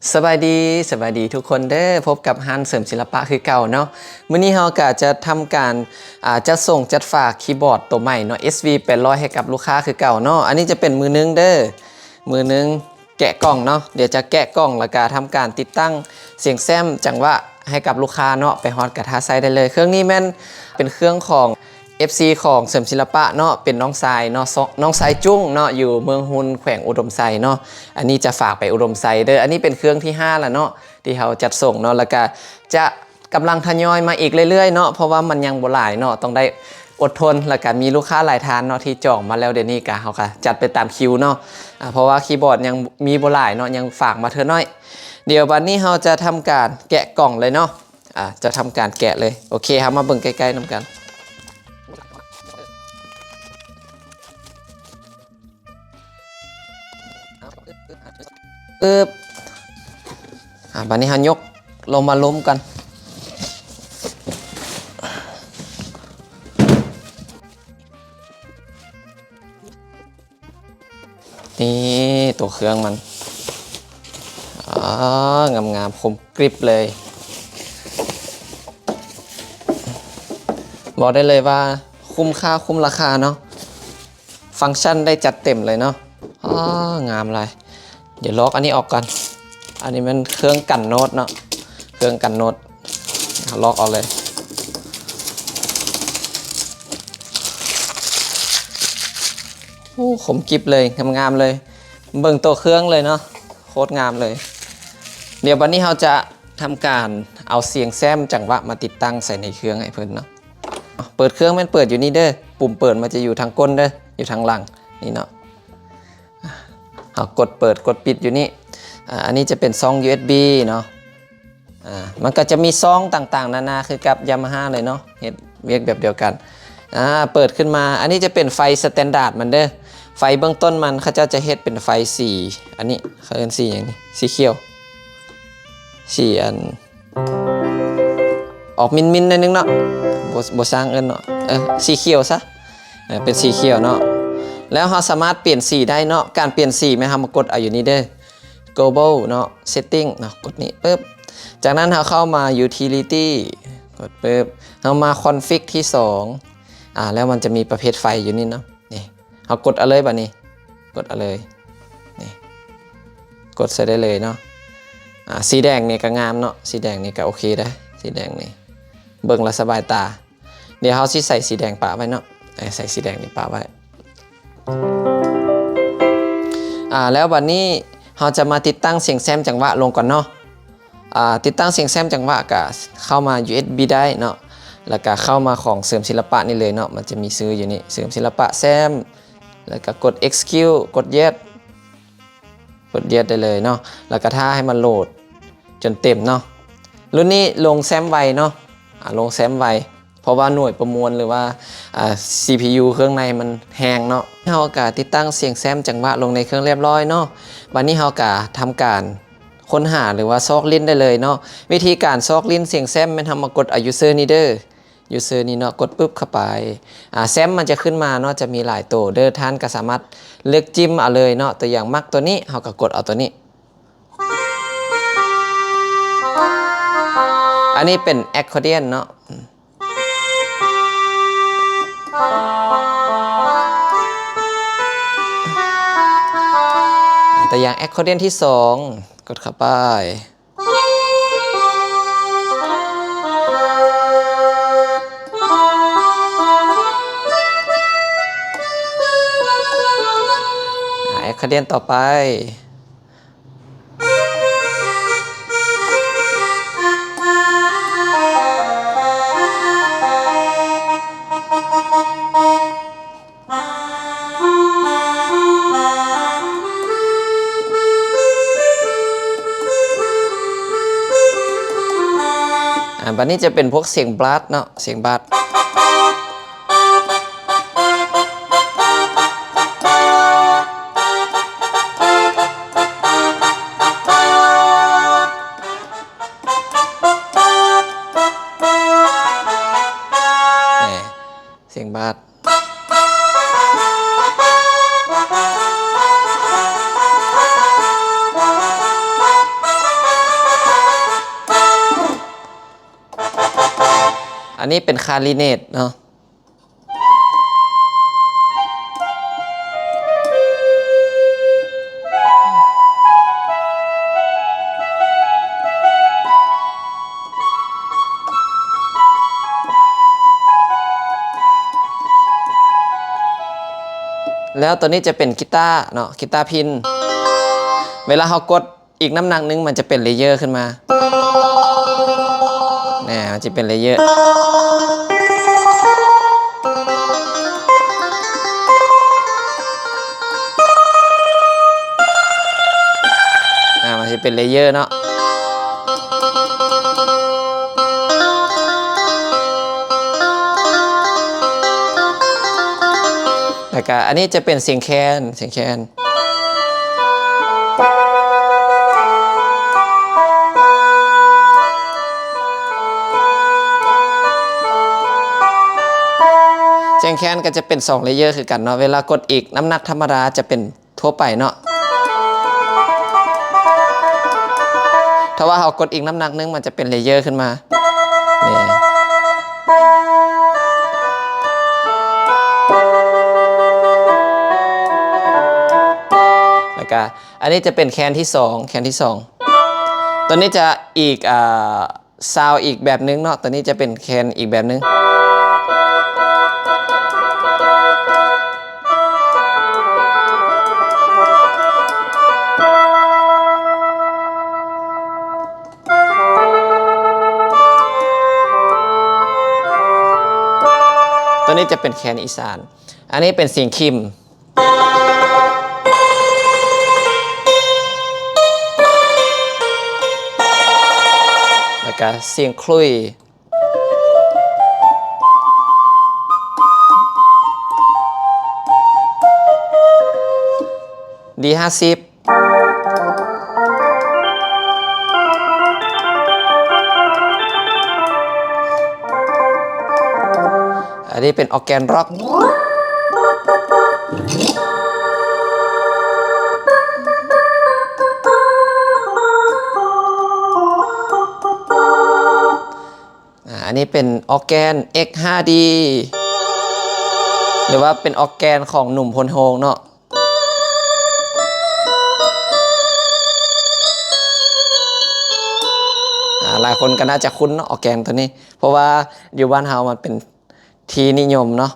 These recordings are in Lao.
ສະບາຍດີ, ສະບາຍດີທຸກຄົນເດີ, ພົບກັບຮ້ານເສີມສິລະປະຄືເກົ່າເນາະ. ມື້ນີ້ເຮົາກະຈະທຳການ ອາ ຈັດສົ່ງຈັດຝາກຄີບອດໂຕໃໝ່ເນາະ ເອສວີແປດຮ້ອຍ ໃຫ້ກັບລູກຄ້າຄືເກົ່າເນາະ. ອັນນີ້ຈະເປັນມືໜຶ່ງເດີ, ມືໜຶ່ງແກະກ່ອງເນາະ. ດຽວຈະແກະກ່ອງ ແລ້ວກະທຳການຕິດຕັ້ງສຽງແຊມຈັງຫວະໃຫ້ກັບລູກຄ້າເນາະ, ໄປຮອດກະຖ້າໃຊ້ໄດ້ເລີຍ. ເຄື່ອງນີ້ແມ່ນເປັນເຄື່ອງຂອງ ເອັຟຊີຂອງເສີມສິລະປະເນາະ, ເປັນນ້ອງຊາຍເນາະ, ນ້ອງຊາຍຈຸ້ງເນາະ, ຢູ່ເມືອງຮຸນ ແຂວງອຸດົມໄຊເນາະ. ອັນນີ້ຈະຝາກໄປອຸດົມໄຊເດີ. ອັນນີ້ເປັນເຄື່ອງທີຫ້າແລ້ວເນາະ ທີ່ເຮົາຈັດສົ່ງເນາະ, ແລ້ວກະຈະກຳລັງທະຍອຍມາອີກເລື້ອຍໆເນາະ, ເພາະວ່າມັນຍັງບໍ່ຫຼາຍເນາະ, ຕ້ອງໄດ້ອົດທົນ. ແລ້ວກະມີລູກຄ້າຫຼາຍທ່ານເນາະ ທີ່ຈອງມາແລ້ວ, ດຽວນີ້ກະເຮົາກະຈັດໄປຕາມຄິວເນາະ, ອາ ເພາະວ່າຄີບອດຍັງມີບໍ່ຫຼາຍເນາະ, ຍັງຝາກມາເທື່ອໜ້ອຍ. ດຽວບັດນີ້ເຮົາຈະທຳການແກະກ່ອງເລີຍເນາະ. ອາ ຈະທຳການແກະເລີຍ. ໂອເຄ, ເຮົາມາເບິ່ງໃກ້ໆນຳກັນ. ປຶບ ອາ ບາດນີ້ເຮົາຍົກລົງມາລົມກັນ. ນີ້ຕົວເຄື່ອງມັນ ອາ ງາມໆ ຄົມກຣິບເລີຍ. ບອກໄດ້ເລີຍວ່າຄຸ້ມຄ່າຄຸ້ມລາຄາເນາະ, ຟັງຊັນໄດ້ຈັດເຕັມເລີຍເນາະ. ອາ ງາມຫຼາຍ. ດຽວລອກອັນນີ້ອອກກ່ອນ. ອັນນີ້ແມ່ນເຄື່ອງກັນໂນ້ດເນາະ, ເຄື່ອງກັນໂນ້ດ. ເຮົາລອກອອກເລີຍ. ໂອ້ ຄົມກິບເລີຍ, ງາມໆເລີຍ. ເບິ່ງໂຕເຄື່ອງເລີຍເນາະ, ໂຄດງາມເລີຍ. ດຽວບັດນີ້ເຮົາຈະທຳການເອົາສຽງແຊມຈັງຫວະມາຕິດຕັ້ງໃສ່ໃນເຄື່ອງໃຫ້ເພິ່ນເນາະ. ເປີດເຄື່ອງແມ່ນເປີດຢູ່ນີ້ເດີ, ປຸ່ມເປີດມັນຈະຢູ່ທາງກົ້ນເດີ, ຢູ່ທາງຫຼັງນີ້ເນາະ. ເຮົາກົດເປີດກົດປິດຢູ່ນີ້. ອາ ອັນນີ້ຈະເປັນຊ່ອງຢູເອັສບີເນາະ. ອາ ມັນກໍຈະມີຊ່ອງຕ່າງໆນານາຄືກັບຢາມາຮາເລີຍເນາະ, ເຮັດວຽກແບບດຽວກັນ. ອາ ເປີດຂຶ້ນມາ, ອັນນີ້ຈະເປັນໄຟສະແຕນດາດມັນເດີ. ໄຟເບື້ອງຕົ້ນມັນ ເຂົາເຈົ້າຈະເຮັດເປັນໄຟສີ ອັນນີ້ເຂົາເອີ້ນສີຫຍັງນີ້? ສີຂຽວ, ສີອັນ ອອກມິນໆໜ້ອຍໜຶ່ງເນາະ, ບໍ່ ບໍ່ຊ່າງເອີ້ນເນາະ, ເອີ ສີຂຽວຊະ, ເອີ ເປັນສີຂຽວເນາະ. ແລ້ວເຮົາສາມາດປ່ຽນສີໄດ້ເນາະ. ການປ່ຽນສີແມ່ນເຮົາມາກົດເອົາຢູ່ນີ້ເດີ, Global ເນາະ, Setting ເນາະ, ກົດນີ້ປຶບ. ຈາກນັ້ນເຮົາເຂົ້າມາ Utility ກົດປຶບ, ເຮົາມາ Config ທີສອງ. ອາ ແລ້ວມັນຈະມີປະເພດໄຟຢູ່ນີ້ເນາະ, ນີ້ ເຮົາກົດເອົາເລີຍບາດນີ້, ກົດເອົາເລີຍ, ນີ້ ກົດໃສ່ໄດ້ເລີຍເນາະ. ອາ ສີແດງນີ້ກໍງາມເນາະ, ສີແດງນີ້ກໍໂອເຄໄດ໋, ສີແດງນີ້ເບິ່ງແລ້ວສະບາຍຕາ. ດຽວເຮົາຊິໃສ່ສີແດງປະໄວ້ເນາະ, ເອີ ໃສ່ສີແດງນີ້ປະໄວ້. ອາ ແລ້ວບາດນີ້ເຮົາຈະມາຕິດຕັ້ງສຽງແຊມຈັງຫວະລົງກ່ອນເນາະ. ອາ ຕິດຕັ້ງສຽງແຊມຈັງຫວະກະເຂົ້າມາ ຢູເອັສບີ ໄດ້ເນາະ, ແລ້ວກະເຂົ້າມາຂອງເສີມສິລະປະນີ້ເລີຍເນາະ. ມັນຈະມີຊື່ຢູ່ນີ້ ເສີມສິລະປະແຊມ, ແລ້ວກະກົດ Execute ກົດ Yes, ກົດ Yes ໄດ້ເລີຍເນາະ, ແລ້ວກະຖ້າໃຫ້ມັນໂຫຼດຈົນເຕັມເນາະ. ລຸ້ນນີ້ລົງແຊມໄວເນາະ, ອາ ລົງແຊມໄວ ເພາະວ່າໜ່ວຍປະມວນ ຫຼືວ່າ ອາ ຊີພີຢູ ເຄື່ອງໃນມັນແຮງເນາະ. ເຮົາກະຕິດຕັ້ງສຽງແຊມຈັງຫວະລົງໃນເຄື່ອງຮຽບຮ້ອຍເນາະ. ບາດນີ້ເຮົາກະທຳການຄົ້ນຫາ ຫຼືວ່າຊອກຫຼິ້ນໄດ້ເລີຍເນາະ. ວິທີການຊອກຫຼິ້ນສຽງແຊມແມ່ນເຮົາມາກົດເອົາຢູເຊີນີ້ເດີ, ຢູເຊີນີ້ເນາະ, ກົດປຶບເຂົ້າໄປ. ອາ ແຊມມັນຈະຂຶ້ນມາເນາະ, ຈະມີຫຼາຍໂຕເດີ, ທ່ານກໍສາມາດເລືອກຈິ້ມເອົາເລີຍເນາະ. ຕົວຢ່າງມັກຕົວນີ້ ເຮົາກໍກົດເອົາຕົວນີ້. ອັນນີ້ເປັນ accordion ເນາະ. ຕົວຢ່າງ accordion ທີສອງ, ກົດເຂົ້າໄປ. ອາ accordion ຕໍ່ໄປ. ອາ ບາດນີ້ຈະເປັນພວກສຽງບລັດເນາະ, ສຽງບລັດ. ແນ່ ສຽງບາດ. ອັນນີ້ເປັນຄາຣິເນດເນາະ. ແລ້ວຕົວນີ້ຈະເປັນກີຕາເນາະ, ກີຕາພິນ. ເວລາເຮົາກົດ ອີກນ້ຳໜັກໜຶ່ງ ມັນຈະເປັນເລເຢີຂຶ້ນມາ. ແນ່ ມັນຈະເປັນເລເຢີ. ອ່າ ມັນຊິເປັນເລເຢີເນາະ. ແລ້ວກະອັນນີ້ຈະເປັນສຽງແຄນ, ສຽງແຄນ. ສຽງແຄນກໍຈະເປັນສອງເລເຢີຄືກັນເນາະ. ເວລາກົດອີກ ນ້ຳໜັກທຳມະດາຈະເປັນທົ່ວໄປເນາະ. ຖ້າວ່າເຮົາກົດອີກນ້ຳໜັກໜຶ່ງ ມັນຈະເປັນເລເຢີຂຶ້ນມາ. ນີ້ ແລ້ວກະ ອັນນີ້ຈະເປັນແຄນທີສອງ, ແຄນທີສອງ. ຕົວນີ້ຈະອີກ ອ່າ ຊາວອີກແບບໜຶ່ງເນາະ, ຕົວນີ້ຈະເປັນແຄນອີກແບບໜຶ່ງ. ຕົວນີ້ຈະເປັນແຄນອີສານ. ອັນນີ້ເປັນສຽງຄິມ. ແລ້ວກະສຽງຂລຸຍ. ດີຫ້າສິບ. ອັນນີ້ເປັນອອກແກນຣັອກ. ອາ ອັນນີ້ເປັນອອກແກນເອັກຫ້າດີ ຫຼືວ່າເປັນອອກແກນຂອງໜຸ່ມໂພນໂຮງເນາະ. ອາ ຫຼາຍຄົນກໍໜ້າຈະຄຸ້ນເນາະ ອອກແກນໂຕນີ້ ເພາະວ່າຢູ່ບ້ານເຮົາມັນເປັນທີ່ນິຍົມເນາະ.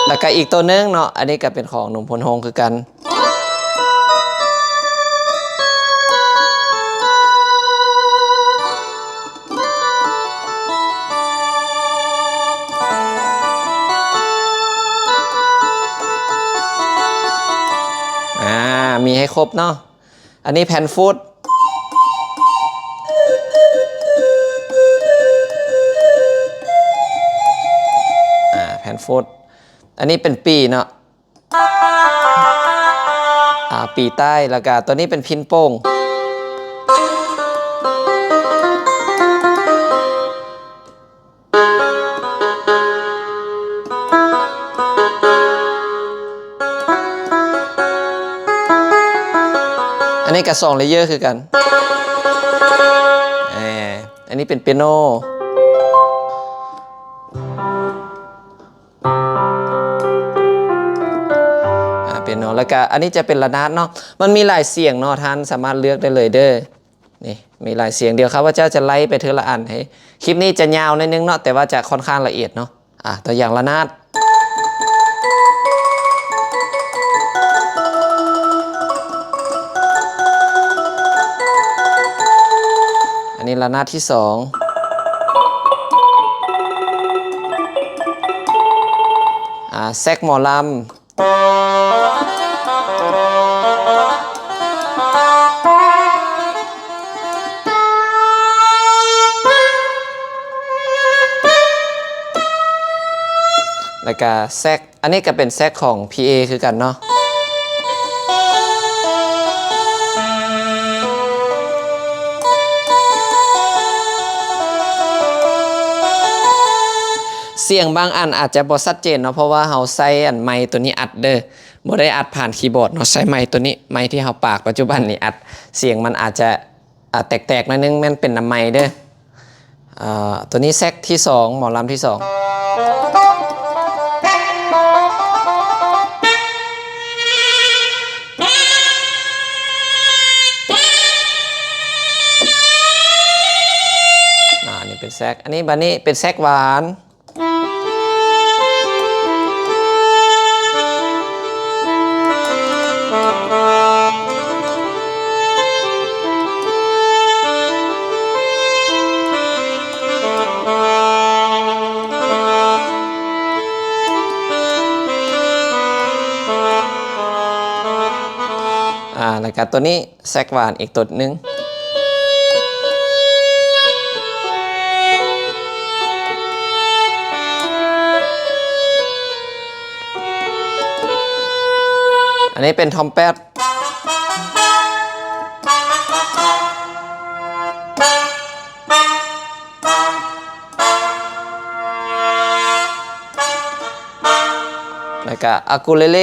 ແລ້ວກໍອີກໂຕໜຶ່ງເນາະ ອັນນີ້ກໍເປັນຂອງໜຸ່ມໂພນໂຮງຄືກັນ. ອາ ມີໃຫ້ຄົບເນາະ. ອັນນີ້ແຜ່ນຟຸດ ອາ ແຜ່ນຟຸດ. ອັນນີ້ເປັນປີເນາະ. ອາ ປີໃຕ້ ແລ້ວກະຕົວນີ້ເປັນພິນໂປ່ງ. ອັນນີ້ກະສອງເລເຢີຄືກັນ. ເອີ ອັນນີ້ເປັນເປຍໂນ. ອາ ເປຍໂນ ແລ້ວກະອັນນີ້ຈະເປັນລະນາດເນາະ. ມັນມີຫຼາຍສຽງເນາະ ທ່ານສາມາດເລືອກໄດ້ເລີຍເດີ້. ນີ້ ມີຫຼາຍສຽງ. ດຽວຂ້າພະເຈົ້າຈະໄລ່ໄປເທື່ອລະອັນໃຫ້. ຄລິບນີ້ຈະຍາວໜ້ອຍໜຶ່ງເນາະ ແຕ່ວ່າຈະຄ່ອນຂ້າງລະອຽດເນາະ. ອາ ຕົວຢ່າງລະນາດ. ອັນນີ້ລະນາດທີສອງ. ອາ ແຊັກໝໍລຳ. ແລ້ວກະແຊັກ ອັນນີ້ກະເປັນແຊັກຂອງພີເອຄືກັນເນາະ. ສຽງບາງອັນອາດຈະບໍ່ຊັດເຈນເນາະ ເພາະວ່າເຮົາໃຊ້ອັນໄມໂຕນີ້ອັດເດີ້ ບໍ່ໄດ້ອັດຜ່ານຄີບອດເນາະ ໃຊ້ໄມໂຕນີ້ ໄມທີ່ເຮົາປາກປັດຈຸບັນນີ້ອັດ ສຽງມັນອາດຈະ ອ່າ ແຕກໆໜ້ອຍໜຶ່ງ ແມ່ນເປັນນຳໄມເດີ້. ອ່າ ຕົວນີ້ແຊັກທີສອງ ໝໍລຳທີສອງ. ອ່າ ອັນນີ້ເປັນແຊັກ ອັນນີ້ ບາດນີ້ເປັນແຊັກຫວານ. ອ່າ ແລ້ວກະຕົວນີ້ ແຊັກຫວານອີກຕົວໜຶ່ງ. ອັນນີ້ເປັນທອມແປດ. ແລ້ວກະອາກູເລເລ.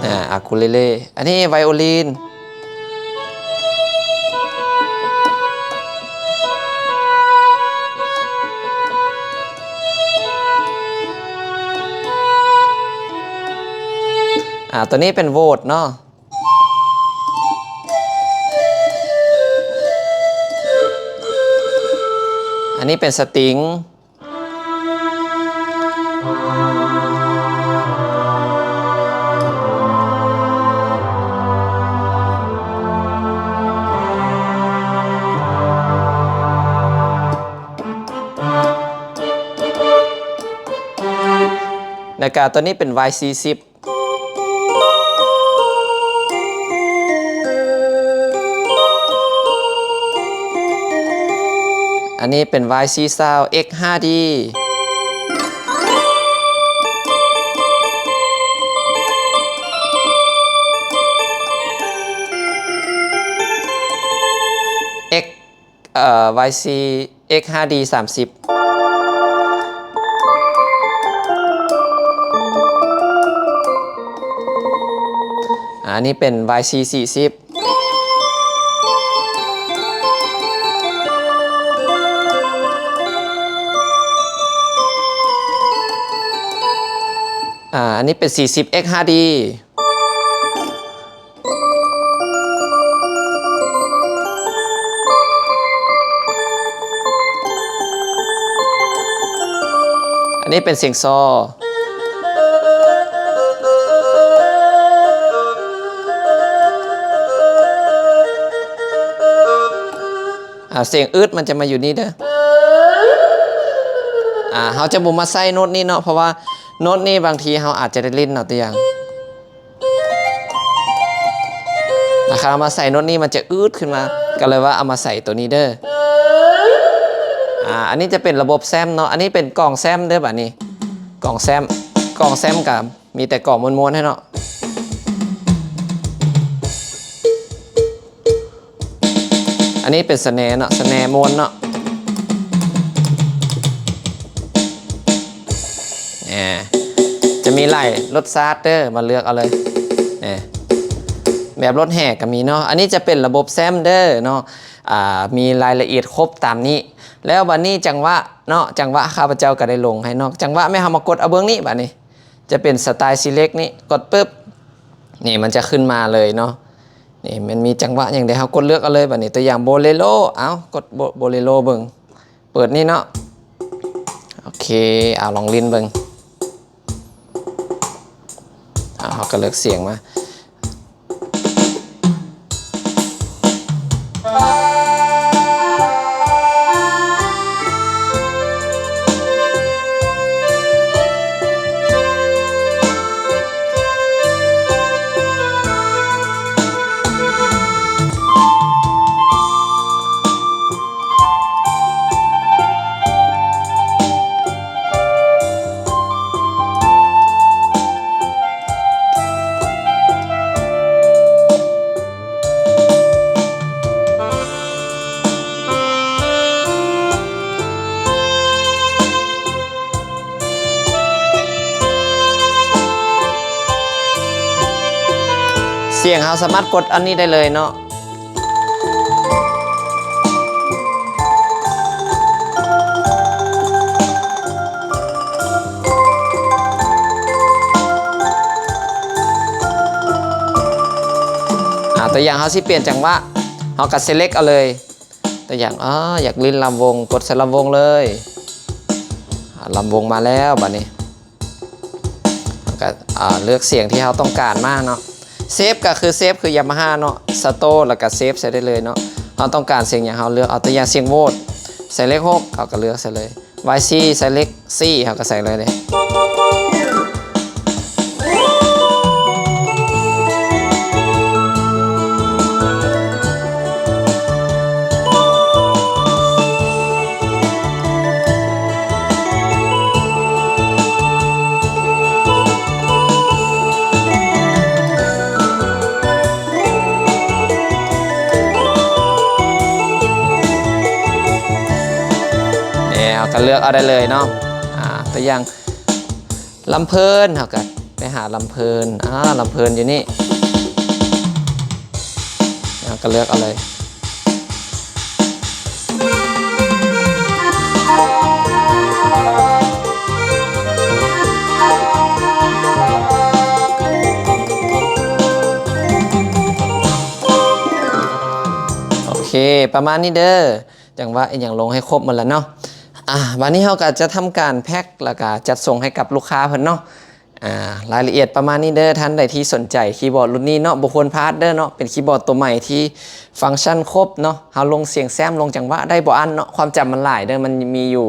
ອາ ອາຄູເລເລ. ອັນນີ້ໄວໂອລີນ. ອາ ຕົວນີ້ເປັນໂຫວດເນາະ. ອັນນີ້ເປັນສະຕິງ. ແລ້ວກະຕົວນີ້ເປັນວາຍສີ່ສິບ. ອັນນີ້ເປັນວາຍສີ່ຊາວ ເອັກຫ້າດີ ເອັກ ເອີ ວາຍສີ່ ເອັກຫ້າດີ ສາມສິບ. ອາ ອັນນີ້ເປັນວາຍສີ່ສີ່ສິບ. ອາ ອັນນີ້ເປັນສີ່ສິບ ເອັກຫ້າດີ. ອັນນີ້ເປັນສຽງຊໍ. ອາ ສຽງອຶດມັນຈະມາຢູ່ນີ້ເດີ້. ອາ ເຮົາຈະບໍ່ມາໃສ່ໂນດນີ້ເນາະ ເພາະວ່າໂນດນີ້ບາງທີເຮົາອາດຈະໄດ້ຫຼິ້ນເນາະ ຕົວຢ່າງ ອາ ຄັນເອົາມາໃສ່ໂນດນີ້ມັນຈະອຶດຂຶ້ນມາ ກໍເລີຍວ່າເອົາມາໃສ່ໂຕນີ້ເດີ້. ອາ ອັນນີ້ຈະເປັນລະບົບແຊັມເນາະ ອັນນີ້ເປັນກ່ອງແຊັມເດີ້ ບາດນີ້ ກ່ອງແຊັມ ກ່ອງແຊັມກໍມີແຕ່ກ່ອງມ່ວນໆໃຫ້ເນາະ. ອັນນີ້ເປັນສະແນເນາະ ສະແນມ່ວນເນາະ. ແໜ ຈະມີຫຼາຍລົດຊາດເດີ້ ມາເລືອກເອົາເລີຍ. ແໜ ແບບລົດແຫ່ກໍມີເນາະ. ອັນນີ້ຈະເປັນລະບົບແຊັມເດີ້ເນາະ ອາ ມີລາຍລະອຽດຄົບຕາມນີ້. ແລ້ວບາດນີ້ຈັງຫວະເນາະ ຈັງຫວະຂ້າພະເຈົ້າກໍໄດ້ລົງໃຫ້ເນາະ. ຈັງຫວະແມ່ນເຮົາມາກົດເອົາເບື້ອງນີ້ ບາດນີ້ຈະເປັນສະໄຕລ໌ຊີເລັກນີ້ ກົດປຶບ ນີ້ມັນຈະຂຶ້ນມາເລີຍເນາະ. ນີ້ມັນມີຈັງຫວະຫຍັງໃດ ເຮົາກົດເລືອກເອົາເລີຍ. ບາດນີ້ຕົວຢ່າງໂບເລໂລ ເອົາ ກົດໂບ ໂບເລໂລເບິ່ງ ເປີດນີ້ເນາະ. ໂອເຄ ເອົາລອງຫຼິ້ນເບິ່ງ. ເອົາ ເຮົາກໍເລືອກສຽງມາ. ສຽງເຮົາສາມາດກົດອັນນີ້ໄດ້ເລີຍເນາະ. ອາ ຕົວຢ່າງເຮົາຊິປ່ຽນຈັງຫວະ ເຮົາກໍ select ເອົາເລີຍ. ຕົວຢ່າງ ອາ ຢາກຫຼິ້ນລຳວົງ ກົດໃສ່ລຳວົງເລີຍ. ອາ ລຳວົງມາແລ້ວ ບາດນີ້ ເຮົາກໍ ອາ ເລືອກສຽງທີ່ເຮົາຕ້ອງການມາເນາະ. Save ກໍຄື save ຄື Yamaha ເນາະ Store ແລ້ວກໍ save ໃສ່ໄດ້ເລີຍເນາະ. ເຮົາຕ້ອງການສຽງຫຍັງ ເຮົາເລືອກເອົາ. ຕົວຢ່າງສຽງ Voz ໃສ່ເລກຫົກ ເຮົາກໍເລືອກໃສ່ເລີຍ. ວາຍຊີ ໃສ່ເລກສີ່ ເຮົາກໍໃສ່ເລີຍເດ້. ນີ້ ເຮົາກໍເລືອກເອົາໄດ້ເລີຍເນາະ. ອາ ຕົວຢ່າງ ລຳເພີນ ເຮົາກໍໄປຫາລຳເພີນ. ອາ ລຳເພີນຢູ່ນີ້ ເຮົາກໍເລືອກເອົາເລີຍ. ໂອເຄ ປະມານນີ້ເດີ. ຈັງຫວະອີ່ຫຍັງລົງໃຫ້ຄົບໝົດແລ້ວເນາະ. ອາ ບາດນີ້ເຮົາກໍຈະທຳການແພັກ ແລ້ວກໍຈັດສົ່ງໃຫ້ກັບລູກຄ້າເພິ່ນເນາະ. ອາ ລາຍລະອຽດປະມານນີ້ເດີ. ທ່ານໃດທີ່ສົນໃຈຄີບອດລຸ້ນນີ້ເນາະ ບໍ່ຄວນພາດເດີເນາະ. ເປັນຄີບອດຕົວໃໝ່ທີ່ຟັງຊັນຄົບເນາະ. ເຮົາລົງສຽງແຊມ ລົງຈັງຫວະໄດ້ບໍ່ອັນເນາະ. ຄວາມຈຳມັນຫຼາຍເດີ ມັນມີຢູ່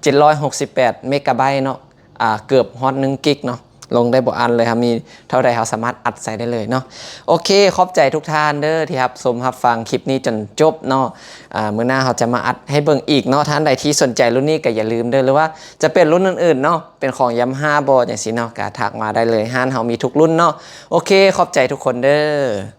ເຈັດຮ້ອຍຫົກສິບແປດເມກາໄບເນາະ. ອາ ເກືອບຮອດໜຶ່ງກິກເນາະ. ລົງໄດ້ບໍ່ອັນເລີຍ ເຮົາມີເທົ່າໃດເຮົາສາມາດອັດໃສ່ໄດ້ເລີຍເນາະ. ໂອເຄ ຂອບໃຈທຸກທ່ານເດີທີ່ຮັບຊົມຮັບຟັງຄລິບນີ້ຈົນຈົບເນາະ. ອາ ມື້ໜ້າເຮົາຈະມາອັດໃຫ້ເບິ່ງອີກເນາະ. ທ່ານໃດທີ່ສົນໃຈລຸ້ນນີ້ກໍຢ່າລືມເດີ ຫຼືວ່າຈະເປັນລຸ້ນອື່ນໆເນາະ ເປັນຂອງ Yamaha ບໍ່ ຈັ່ງຊີ້ເນາະ ກໍທັກມາໄດ້ເລີຍ. ຮ້ານເຮົາມີທຸກລຸ້ນເນາະ. ໂອເຄ ຂອບໃຈທຸກຄົນເດີ.